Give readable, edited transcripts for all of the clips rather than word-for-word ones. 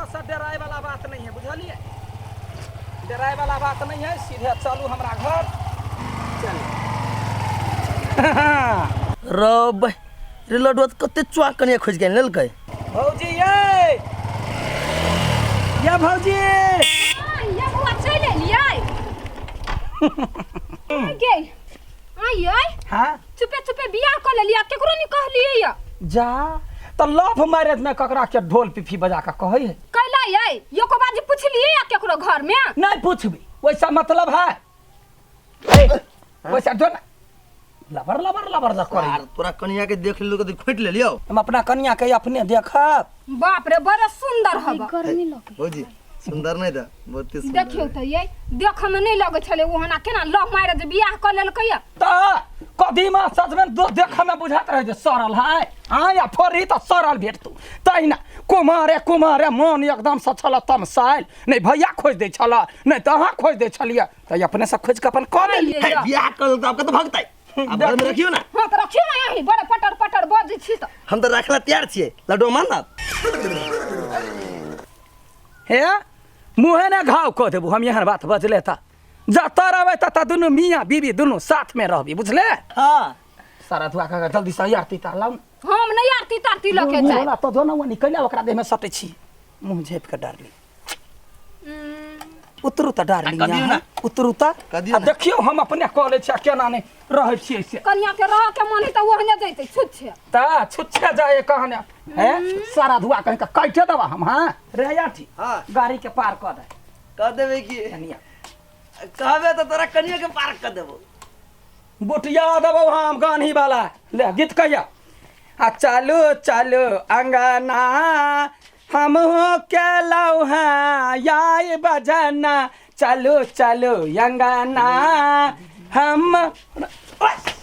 से डराय वाला बात नहीं है, बुझलिए? डराय वाला बात नहीं है, सीधे चलू हमरा घर चलू। रब रे लडुआ तऽ कते चुआ कनिया खोजि के आनि लेलकै। भौजी ये या भौजी ये बौआ चलि एलियै गे आइयै। हाँ। चुपे चुपे बियाह कऽ लेलियै, केकरो नहि कहलियै या। जा तऽ लव मैरिज में ककरा के ढोल पिफी बजा के कहै है? कैला यै एको बाजी पुछलियै या केकरो घर में? नहीं पूछबी, वैसा मतलब है। ए, वैसा जो ना लबर लबर लबर ल करे। यार तोरा कनिया के देख लेलू तऽ खोटि लेलियौ। हम अपना कनिया के अपने देखब। बाप रे बड़ा सुंदर हब। गर्मी लगे। भौजी सुंदर नहीं था, बहुत ही सुंदर। देखियौ तऽ यै देखऽ में नहि लगै छलै ओहना, केना लव मैरिज बियाह कऽ लेलकै या। तऽ कदीमा सजमनि दो देखऽ में बुझाइत रहै जे सड़ल है, आ या फोड़ी तऽ सड़ल भेटतौ। तहिना कुमारे कुमारे मन एकदम से छल तमसायल, नहि भैया खोजि दै छल नहि तऽ अहाँ खोजि दै छलियै, तऽ अपने से खोजि कऽ अपन कऽ देलियै। है, बियाह कर तऽ आब कतऽ भगतै? आब घर में रखियौ ना। हाँ तऽ रखियौ ना, यही बड़े पटर पटर बजै छी तऽ। हम तऽ रखला तैयार छियै, लड्डू मानत। हे मुँहे ने घाव कऽ देबू हम एहन बात बजले तऽ। जतऽ रहबै ततऽ दुनू मियाँ बीबी दुनू साथमे रहबी, बुझले? हाँ। सारा धुआ कऽ जल्दी से आरती तार लाउ। हम नहि आरती तारती लऽ के जायब। तो जो ना वो निकल ओकरा देह में सटै छी, मुँह झाँपि कऽ डार्लिंग। उतरू तऽ डार्लिंग, आ कदियौ ना। उतरू तऽ। कदियौ आ ना। देखियौ हम अपने कऽ लै छी आ केना नहि रहै छियै से। कनिया के रह के मन है तऽ ओहने जैतै छुच्छे। तऽ छुच्छे जाए कहने हैं सारा धुआ कहीं के काटे देबा हम। हाँ रे याठी। हाँ। गाड़ी के पार कऽ दे। कह देबै की? कनिया कहबे तऽ तोरा कनिया के पार कऽ देबो। बुटिया देबो हम गान्ही वाला। ले गीत कहिया। आ चलू चलू अंगना हम हो के लौ हैं याय बजना, चलू चलू अंगना हम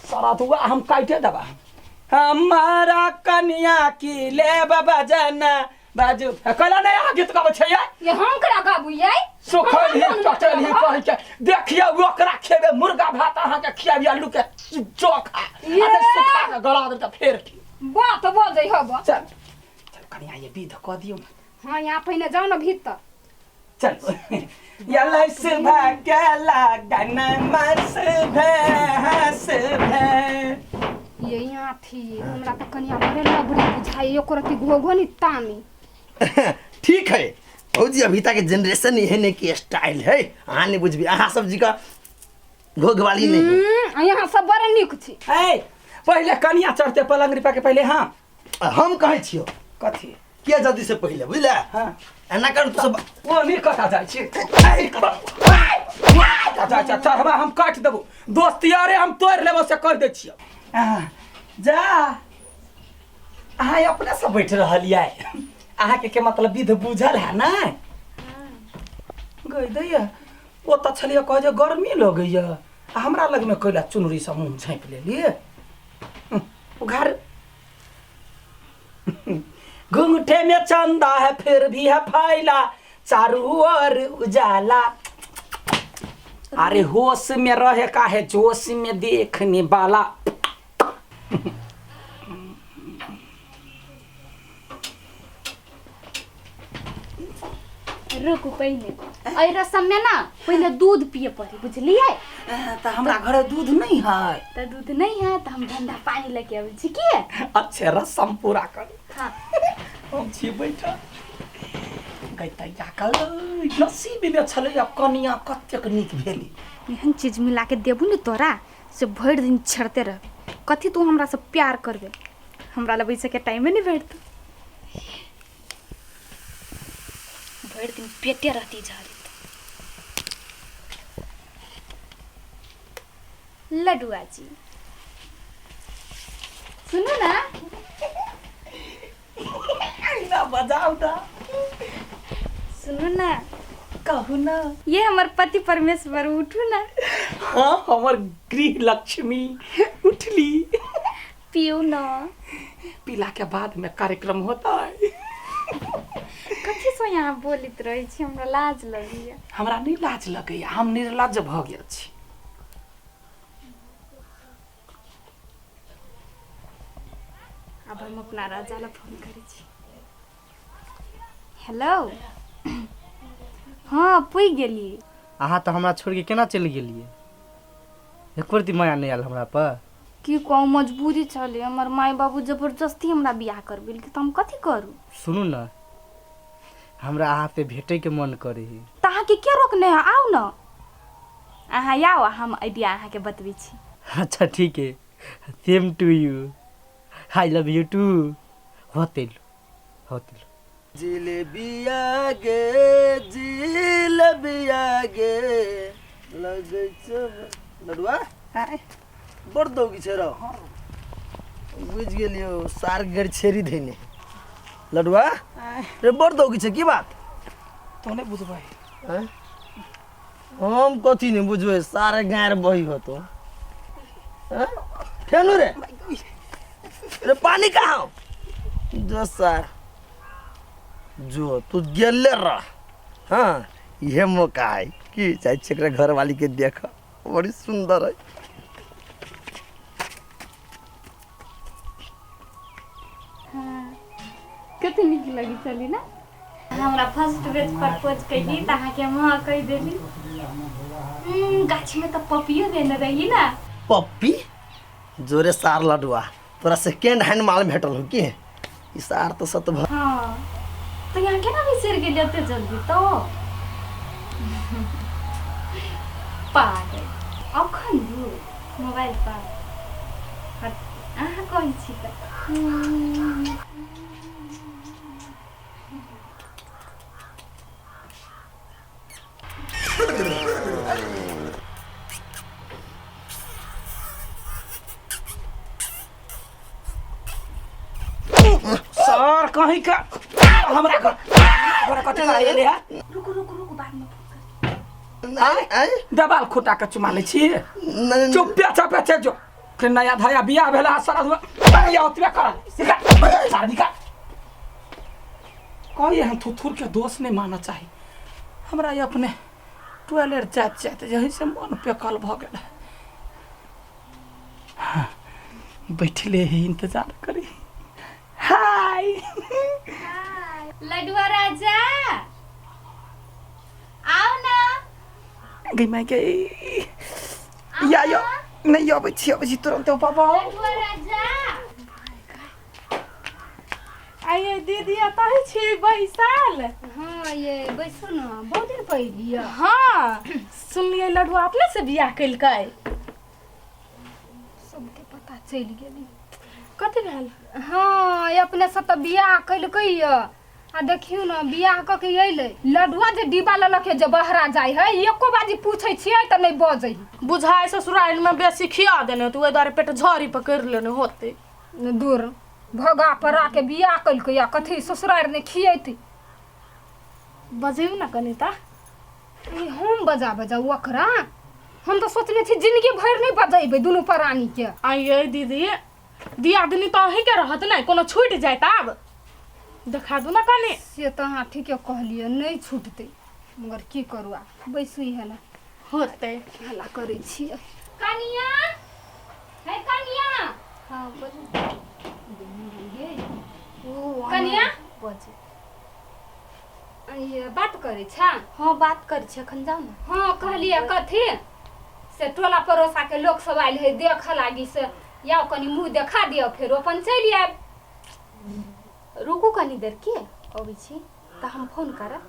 सारा धुआ हम काटे देबा। हमारा कनिया की लेब बजना बाजू कहला नहीं अहाँ गीत गाबै छै यै? ये हम करा गाबू यै? सुखल ही कटल ही कहि के देखियौ ओकरा खेबे मुर्गा भात अहाँके खियाबी आलू के चोखा ये! आ नहि सुखा के गला देब तऽ फेर की बात बजै हब। चल चल कनिया ये विध कऽ दियौ ने। हाँ यहाँ पहिने जाउ ने भीतर। चल यलस भाग्य लगन मस भैंस भै। ये यहाँ थी हमरा तऽ कनिया बड़े लबड़ी बुझाइ, एको रति घोघो नि तानी। ठीक है भौजी, अभी तक के जनरेशन एहन है कि स्टाइल है, अहाँ नहीं बुझबी, अहाँ सब जी का घोघ वाली नहीं है। यहाँ सब बड़े नीक छी। ए पहिले कनिया चढ़ते पलंग रिपा के पहिले। हाँ हम कहै छियौ। कथी? किया जल्दी से पहिले बुझले? हाँ। एना कर तू सब ओ नहीं कथा जाइ छी। कथा जाइ छी, चढ़बा हम काटि देबो दोस्ती अरे हम तोड़ि लेबो से कहि दै छियौ। जा अहाँ अपने से बैठ रहलियै, अहाँके के मतलब विध बुझल है ने? गई दैया ओ तऽ छलियै कहै जे गर्मी लगैया आ हमरा लगमे कैला चुनरी सब मुँह झाँपि लेलियै। उघार घुंघटे में चंदा है फिर भी है फैला चारू ओर उजाला, अरे होश में रहे का है जोश में देखने वाला। रुकू पहिने एहि रसम में ना पहिने दूध पिए पड़ी, बुझलियै? तऽ हमरा घरे दूध नहीं है। तऽ दूध नहीं है तऽ हम ठंडा पानी लेके अबै छी की। अच्छे रसम पूरा कर। हाँ। हम छी बैठल गैतैया कल नसीब में छलै आ कनिया कतेक नीक भेली। एहन चीज मिला के देबू ने तोरा से भरि दिन छेड़ते रह। कथी तू हमरा से प्यार करबे, हमरा लग बैसे के टाइमे नहीं भेटतौ। भरि दिन पेटे रहती झाड़ित। लडुआ जी सुनू ना। ना बजाउ ना। सुनू ना। कहू ना। ये हमर पति परमेश्वर उठू ना। हाँ हमर गृह लक्ष्मी उठली। पियू ना। पीला के बाद में कार्यक्रम होता है। कथी से यहाँ बोलित रहै छी, हमरा लाज लगैया। हमरा नहीं लाज लगैया, हम निर्लज्ज भऽ गेल छी। आब हम अपना राजा ला फोन करै छी। हेलो। हँ पुगि गेलियै। अहाँ तऽ हमरा छोड़िके केना चलि गेलियै? एको रत्ती माया नहि आयल हमरा पर? की कहू, मजबूरी छलै, हमर माय बाबू जबरदस्ती हमरा बियाह करबेलकै, तऽ हम कथी करू? सुनू ने, हमरा अहाँसँ भेटैके मन करै है। तऽ अहाँके के रोकने है? आउ ने, अहाँ आउ, हम आइडिया अहाँके बतबै छी। अच्छा ठीक है, same to you, I love you too. होते होते। जिलेबिया गे जिलेबिया गे लगै छौ लडुआ। आँय। बड़ दौगी छै रौ, बुझि गेलियौ सार गड़ छेरी धैने। लडुआ आँय। रे बड़ दौगी छै, की बात? तो नहि बुझबै। आँय? हम कथी नहि बुझबै, सारे गाँर बही होतो। आँय? फेनु रे रे पानी कहाँ जो सार जो तू गेले रह। हाँ इहे मौका है कि जाइ छियै एकरा घरवाली के देख, बड़ी सुंदर है। कते नीक लगै छलै ने? हमरा फर्स्ट बेर प्रपोज कैली तऽ अहाँके हम हँ कहि देली। गाछीमे तऽ पपियो देने रही ने। पप्पी जोरे सार लडुआ, तोरा सेकेंड हैंड माल भेटल हो की? ई सार तऽ सत भ। हँ तऽ यहाँ केना बिसरि गेली एते जल्दी? तो पागल, अखन दू मोबाइल पर अहाँ कहै छी तऽ। सर कहीं का हमरा घर हमरा कथी कराइ एले है? रुकू रुकू रुकू, बादमे फोन कर। आय आय। देवाल खोटा के चुमा लै छी। नहीं। चुप पेचा पेचे जो फिर नया धया बियाह भेला सारा दुआ ओतबे करल निकाल सार निकाल। कही हम थुथुर के दोष नहीं मानना चाही हमरा। ई अपने टॉयलेट जाइत जाइत यही से मन पेकल भऽ गेल। हाँ, बैठले ही इंतजार करी। हाय लडुआ राजा, आओ ना। गई माय गई, या यो नहीं अबै छी, अबै छी तुरंत पापा। लडुआ राजा। आइए दीदी, एतहि छी बैसल? हाँ ये बैसू ने, बहुत दिन पहिले। हाँ सुनलियै लडुआ अपने से बियाह केलकै। सबके पता चलि गेलै। कथी भेल? हाँ ये अपने से तऽ बियाह केलकै यऽ, आ देखियौ ने बियाह कऽ के अयलै लडुआ जे डिब्बा लेलक जे बहरा जाइ है, एको बाजी पूछै छियै तऽ नहि बजै है। बुझाइ ससुराल में बेसी खिया देने होतै, ओहि दुआरे पेट झड़ी पकड़ि लेने होतै। दूर भगा परा के बियाह केलकै आ कथी ससुरारि नहि खियैतै। बजैयौ ने कनि तऽ। ई हम बजा बजाउ ओकरा? हम तऽ सोचने छी जिंदगी भरि नहि बजेबै दुनू प्राणी के। आइए दीदी, दियादनी तऽ अहीँके रहत ने, कोनो छूटि जायत? आब देखा दू ने कनि। से तऽ अहाँ ठीके कहलियै, नहि छूटतै, मगर की करू, आब बैसू इहे ने होतै। हल्ला करै छियै। कनिया हे कनिया। हाँ बोलू। कनिया। बजे। ये बात करै छा? हाँ बात करै छी, एखन जाउ ने। हाँ कहलियै कथी से टोला पड़ोसा के लोक सब आयल है देख लागी, से याओ कनी मुँह देखा दियौ, फेर अपन चलि आयब। रुकू कनी देर के अबै छी तऽ हम फोन करब।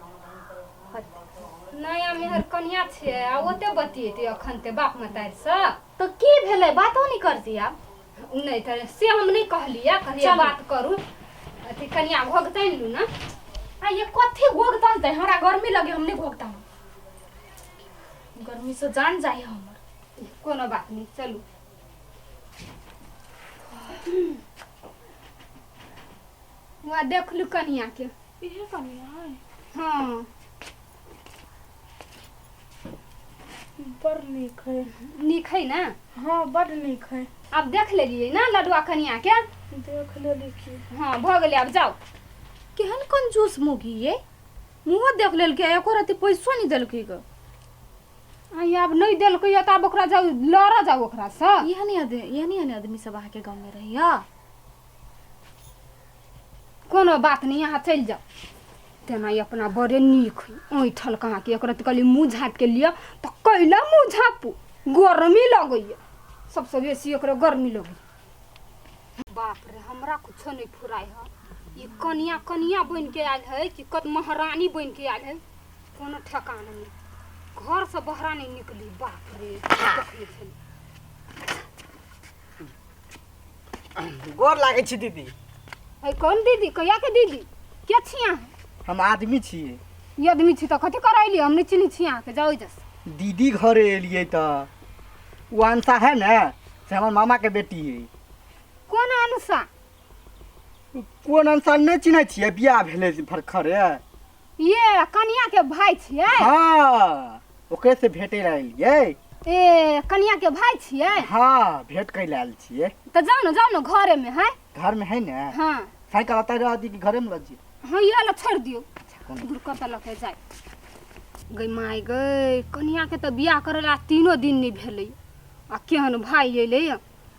होतै। नया मेहर कनिया छियै आ ओते बतियेतै अखन ते बाप महतारिसँ? तऽ की भेलै, बातो नहि करती आब? नहि तऽ से हम नहि कहलियै, कहलियै चलू। बात करू। अथी कनिया घोघतनि लू ने। आ ये कथी घोघतन? हमरा गर्मी लगे, हम नहि घोघतन, गर्मी से जान जाइ हमर। कोनो बात नहि, चलू। वहाँ देखलू कनिया के। इहे कनिया है? हाँ। बड़ नीक है। नीक है ने? हाँ बड़ नीक है। आब देख लेलियै ने लडुआ कनिया के? देख लेली की। हाँ भऽ गेलै, आब जाउ। केहन कंजूस मोगी ये, मुँहो देख लेलकै, एको रत्ती पैसो नहि देलकै ग। आई आब नहि देलकै तऽ आब ओकरा जाउ लड़ऽ जाउ ओकरासँ। एहन एहन आदमी सब अहाँके गाँवमे रहैया? कोनो बात नहि, अहाँ चलि जाउ। तेना ई अपना बड़े नीक है ऐठल कहाँ के एकरा तऽ कहली मुँह झाँपि के लिअ तऽ कैला मुँह झाँपू गर्मी लगैया सबसँ बेसी एकरा गर्मी लगैया बाप रे हमरा कुछो नहीं फुराय है ई कनिया कनिया बनि के आयल है कि कत महारानी बनि के आयल है कोनो ठेकाना नहीं घर से बहरा नहीं निकली बाप रे देखने छली गोर लागै छी दीदी है कौन दीदी कहिया के दीदी के छी अहाँ हम आदमी छियै ई आदमी छी तऽ कथी करैली हम नहि चिन्है छी अहाँके जाउ एहिजाँ से। दीदी घरे एलियै तऽ ओ अंशा है ने से हमर मामाके बेटी है कोन अनुसा कोन अंशा नहि चिन्है छियै बियाह भेलै भरखरे ये कनिया के भाई छियै हाँ ओकरे से भेटे लए एलियै ए कनिया के भाई छियै हाँ भेंट कै लए आयल छियै तऽ जाउ ने जाउ ने घरे में है घर में है ने हाँ साइकिल अतै रह दी कि घरे में रह जी हाँ इएह लए छोड़ि दियौ कोन दूर कतऽ लऽ के जाय गै माय गै कनिया के तऽ बियाह करै ला तीनो दिन नहि भेलै आ केहन भाई अयलै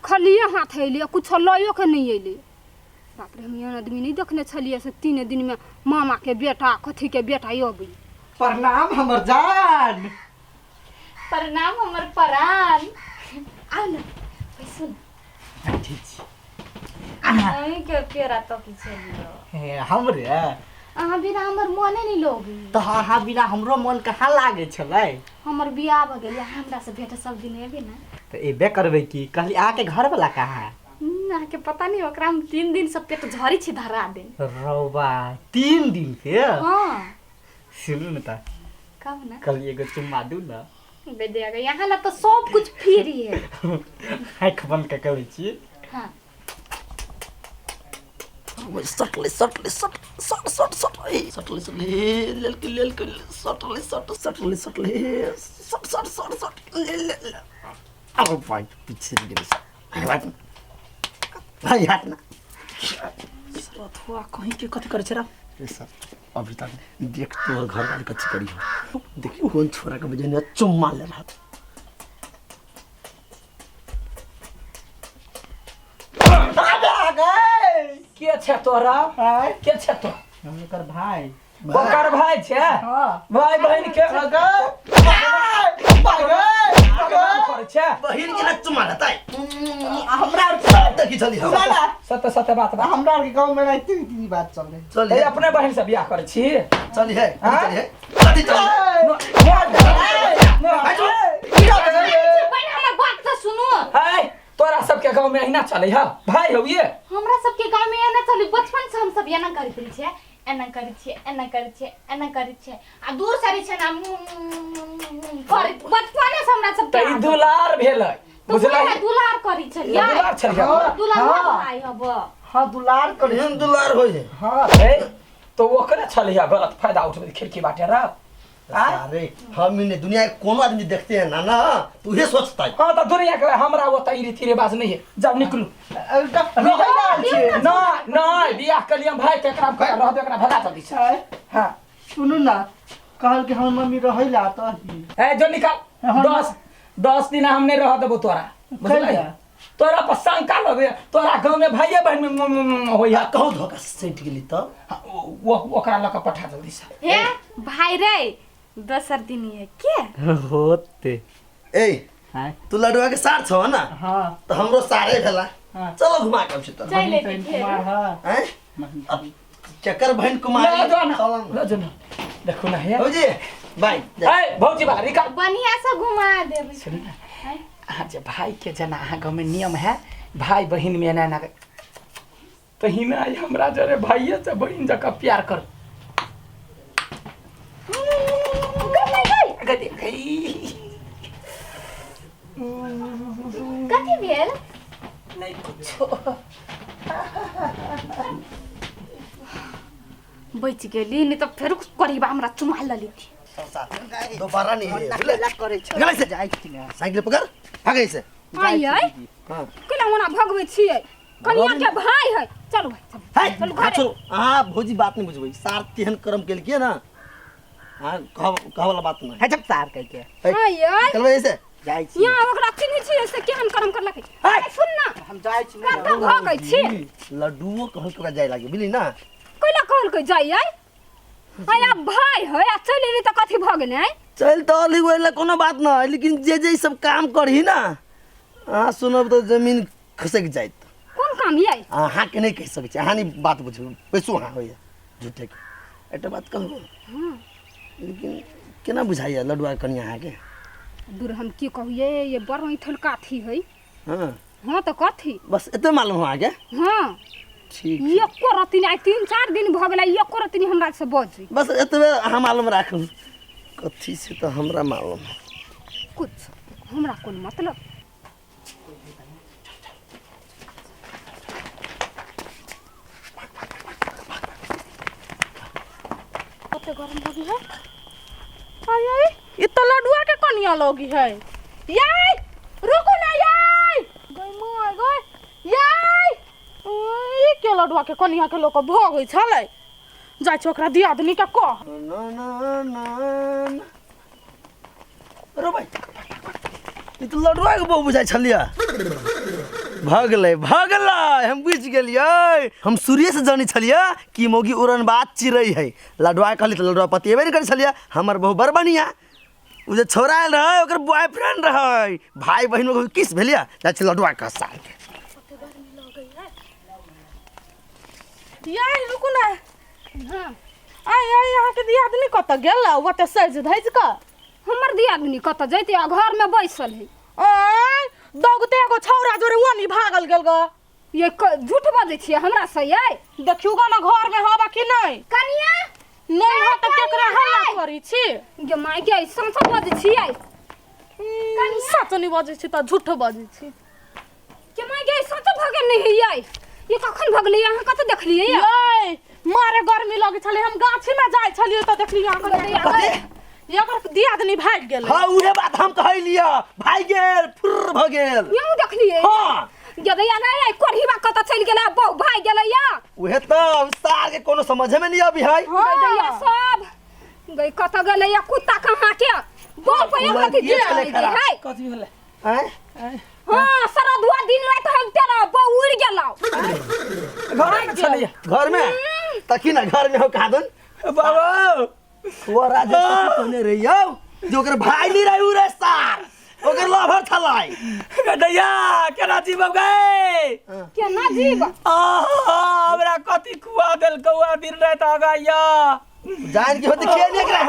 खलिए हाथ अयलै कुछो लइयो के नहि अयलै बाप रे हम एहन आदमी नहि देखने छलियै से तीन दिनमे मामाके बेटा कथीके बेटा अबै प्रणाम हमर जान प्रणाम हमर परान आउ ने बैसू ने ठीक छी अहीँके पेड़ा तकी छलियै हे, हमरे अहाँ बिना हमर मोने नहि लोगी तऽ अहाँ बिना हमरो मन कहाँ लागै छलै हमर बियाह भऽ गेल अहाँ हमरा से भेंट सब दिन एबै ने तऽ एबे करबै की कहली अहाँके घरवला कहाँ है? अहाँके पता नहीं ओकरा हम 3 दिन से पेट झड़ी छी धरा दिन रौबा 3 दिन से हाँ सुनू ने तऽ कहू ना कहली एगो चुम्मा दू ने बे दिया यहाँ ला तो सब कुछ फ्री है आँखि बंद कऽ करै छी हाँ सटले सटले सट सट सट सट ए सटले सटले लेलके लेलके सटले सट सटले सटले सट सट सट सट ले ले ले अरे भाई पीछे गेल हट भाई हट ना सरथुआ कहीं के कथी करै छै रा ए सर अभी तक देख तोहर घर वाले कथी करी हो देखियो कौन छोरा के बजने चुम्मा ले रहा के छै तोरा के छै तो हम ओकर भाई ओकर भाई छै भाई बहिन के करै छै बहिन के ना चुम्मा लेतै हमरा देखी चली हम सत्य सत्य बात बा हमरा आरके गाँव में रहते ई बात चल रही चल ए अपने बहिन से बियाह करै छी चली है हाँ? चली है चली चली बहिन हमर बात तऽ सुनू है तोरा सबके गाँव में अहिना चलै है भाई हौ ये हमरा सबके गाँव में एना चली बचपन से हम सब एना करैत रहै छियै एना करै छियै एना करै छियै एना करै छियै आ दूर सरै छै ना करैत बचपने से हमरा सबके तऽ ई आदत। दुलार भेलै तऽ बुझलै वएह दुलार करै छलियै दुलार छलियै दुलार हाँ। भाई हब हाँ दुलार करी एहन दुलार होइ है हाँ ए तो ओकरे छलै है गलत फायदा उठबै खिड़की बाटे र अरे हम इन्हें दुनिया के कोनो आदमी देखते हैं ना ना तू ये सोचता है हाँ तो दुनिया के हमरा ओतऽ ई रीति रिवाज नहीं है जाओ निकलू ना ना बियाह के लिए भाई के एकरा रह दे एकरा भगा जल्दी से हाँ सुनू ना कहल कि हमर मम्मी रहै ला तऽ ए जो निकाल 10 10 दिन हम नहीं रह देबो तोरा बुझलै कैला? तोरा पर शंका लगे तोरा गाँव में भाइये बहन में होई है कहूँ धोखा से सटि गेली तब हाँ, वो ओकरा लऽ कऽ पठा जल्दी से हे भाई रे दोसर दिन है के होते ए हाँ तू लडुआ के सार छौ ना हाँ तो हमरो सारे भेला हाँ। चलो घुमा के आबै छी तब चलि एती फेर हाँ हैं अब चक्कर बहन कुमारी लऽ जो ना चल ना लऽ जो ना देखू ना हे भौजी बाय ए भौजी बा निकाल बढ़िया से घुमा देबै सुनू ना अहाँ जे भाई के जेना अहाँ गाँव में नियम है भाई बहिन में एना एना तहिना आइ हमरा जरे भाइये से बहिन जकाँ प्यार कर कथी भेल नहीं कुछो बचि गेली नहीं तऽ फेर करीबा हमरा चुमा लऽ लेती दोबारा नहीं है बुझले? करै छै निकलै से। जाइ छी ने साइकिल पकड़ भागै से आई आई हाँ केना ओना भगबै छियै कनिया के भाई है चलू भाई चलू है चलू हाँ घरे छोड़ो अहाँ भौजी बात नहीं बुझबै सार तेहन कर्म केलकै ना हाँ कह कह वाला बात ना है जब सार कह के आई आई चलबै ऐसे जाइ छी यहाँ ओकरा चिन्है छियै से केहन कर्म करलकै ऐ, सुन ना हम जाइ छी ने कतऽ भगै छी लड्डुओ कहल के ओकरा जाय लागे बुझली ना कैला कहलकै जाइ आई आय आब भाय है आ चलि एली तऽ कथी भऽ गेलै आँय? चलि तऽ अली ओहि लए कोनो बात नहि लेकिन जे जे ई सब काम करही ना अहाँ सुनब तऽ जमीन खसकि जायत। कोन काम यै? अहाँके नहि कहि सकै छी, अहाँ नहि बात बुझू पैसो अहाँ होइए झूठेके। एकटा बात कहू, लेकिन केना बुझाइए लडुआ कनिया अहाँके? दूर हम की कहू ये बड़ ऐठल काथी है। हाँ। हाँ तऽ कथी? बस एते मालूम हो अहाँके? हाँ। ठीक। एको रत्ती नहि, आइ 3-4 दिन भऽ गेलै एको रत्ती नहि हमरा से बजै। बस एतबे अहाँ मालूम राखू, कथी से तऽ हमरा मालूम। कुछ हमरा कोन मतलब। कते गरम लगी है। आय आय ई तो लडुआ के कनिया लगी है। याय रुकू ना याय गई माय गई याय ई के लडुआ के कनिया के लोक भगै छलै। जाइ छी ओकरा दियादनी के कह। ना ना ना ना। रो भाई ई तऽ लडुआ के बहु बुझाइ छलियै। भऽ गेलै भऽ गेलै, हम बुझि गेलियै। हम शुरुए से जानै छलियै कि मौगी उड़न बात चिड़ै है। लडुआ कहली तऽ लडुआ पतिएबे नहि करै छलियै। हमर बहु बड़ बढ़िआँ, ओ जे छौड़ा आयल रहै ओकर बॉयफ्रेंड रहै, भाय बहिन मे किस भेलियै। जाइ छी लडुआ के साल। याय रुकू ना। हाँ। आय आय अहाँके दियादनी कतऽ गेल ओते सजि धजि कऽ? हमर दियादनी कतऽ जैते, आ घर में बैसल है। आय दौगते एगो छौड़ा जोरे ओनी भागल गेल ग। ये झूठ बजै छियै हमरा से यै? देखियौ ग ना घर में हवा कि नहि। कनिया नहि हो तऽ केकरा हल्ला करै छी? गे माय गे, ऐसन सब बजै छियै? सच नहि बजै छी तऽ झूठ बजै छी। गे माय गे, ऐसन सब भऽ गेल नहि है यै? ये कखन भऽ गेलै? अहाँ कतऽ देखलियै यै? यै मारे गर्मी लगै छलै, हम गाछी में जाइ छलियै तऽ देखलियै अहाँके कथी? एकर दियादनी भागि गेलै। हाँ उहे बात हम कहलियै, भागि गेल, फुर्र भऽ गेल। यौ देखलियै? हाँ। गे दैया गे, कोढ़ीबा कतऽ चलि गेलै? बहु भागि गेलै या? उहे तऽ सार के कोनो समझे में नहीं अभी है। हाँ। दैया सब गई कतऽ गेलै या कुत्ता कहाँ के? बहु पर एक रत्ती की ध्यान छलै नहि दै खराब? है। कथी भेलै? आँय? हाँ, सरधुआ दिन राति हम तेरा बहु उड़ि गेलौ। घरे में छलैया। घर में? तकी ना घर में हो कहाँ? बाबा वो राजा कहने रहियौ जे ओकर भाई नहीं रही रे सार, ओकर लवर छलै। दैया केना जीवब गए? केना जीव? आहा, हमरा कथी खुआ देलकौ आ दिन राति आगाइया। जान के होते किया नहीं एकरा?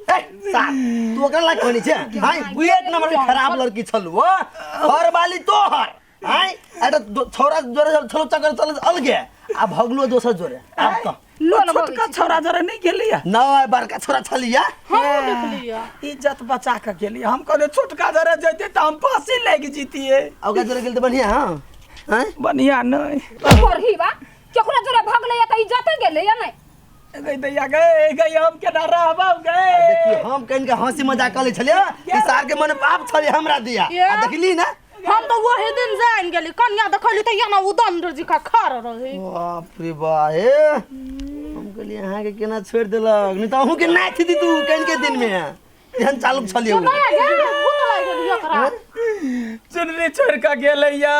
ए सार तू ओकरा लायक कहने छे? हाय उ एक नंबर के खराब लड़की छलु वो, घर वाली तोहर। हाय एटा छोरा जोरे छलो चक्कर चल अलगे आ भगलो दोसर जोरे। आब त लोल छोटका छोरा जोरे नहीं गेलिया? ना बड़का छोरा छलिया। हमहूँ देखलिया। इज्जत बचा के गेलिया। हम कहले छोटका जोरे जैते त हम फांसी लागि जीतिए। आ ओकरा जोरे गेल त बढ़िया। हां हैं बढ़िया नहीं। कोढ़ी बा केकरा जोरे भगलै त इज्जते गेलै या नहीं? गई दैया गई गई हम केना रहब गई? देखियो हम कहिन के हंसी मजाक करै छलियै ई सार के मन पाप छलै हमरा दिया। आ देखली ना हम तो वही दिन जान गेली कन्या देखली त याना उदंड जी का खर रहे। बाप रे बा, हे हम कहलियै अहाँ के केना छोड़ देलक, नहीं त अहूँ के नाथि दी तू कहिन के दिन में एहन चालुक छलियै उ। दैया गे भूत लागि गेल एकरा। चुनरी छोड़ के गेलैया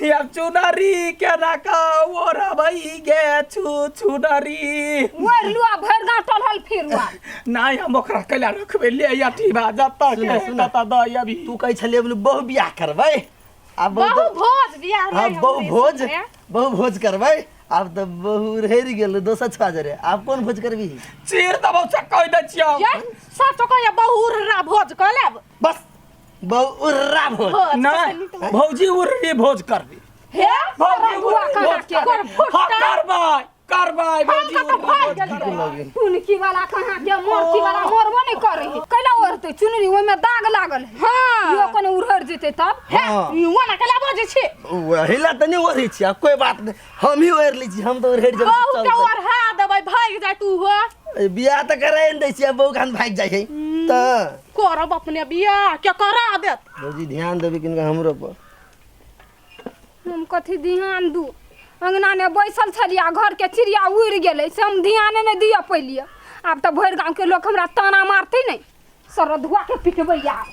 या चुनरी केना का ओढ़बै गे छु चुनरी। ओढ़ लुआ भरि गाँव टहल फिरुआ। नहीं हम ओकरा कैला रखबै ले या टीबा जतऽ के सुन, सुन। ततऽ दऽ अभी। तू कहै छलियै बोले बहु बियाह करबै, आब बहु भोज बियाह हाँ, नहीं बहु हम भोज, नहीं बहु भोज करबै। आब तऽ बहु रहि गेल दोसर छुआ जरे, आब कोन भोज करबी? चीर दबौ से कहि दै छियौ। ये सच कहैया बहु उर्रा भोज कऽ लेब। बस बहु उर्रा भोज। भोज नहीं भौजी उर्री भोज करबी। हे भौजी उर्री कहाँ भोज के? करबी। हाँ, करबै करबै भौजी हम कतऽ उर्री भागि भोज गेलियै? करबै। टुनकी वाला कहाँ के मोरकी वाला मरबो नहीं करे है। कैला ओढ़ते चुनरी ओहिमे दाग लागल है। हाँ। यो कने उड़हर जेते तब। हे हाँ। ई ओना कैला बजै छी? वही ला तऽ नहि ओढ़ै छी, आब कोई बात नहीं, हम ही ओढ़ लै छी, हम तऽ ओढ़ि जेबै। बहु के चलतै। ओढ़ा देबै भागि जाय तू हो। ए, बियाह तऽ कराए नहि दै छी, आब बहु खान भागि जाइ है तऽ। करब अपने बियाह के करा देत। भौजी ध्यान देबै किनका हमरो पर। हम कथी ध्यान दू? अंगना में बैसल छलियै घर के चिड़िया उड़ि गेलै से हम ध्याने नहि दिअ पैलियै। आब तऽ भरि गाँव के लोक हमरा ताना मारतै नहि, सरधुआ के पिटबै आब।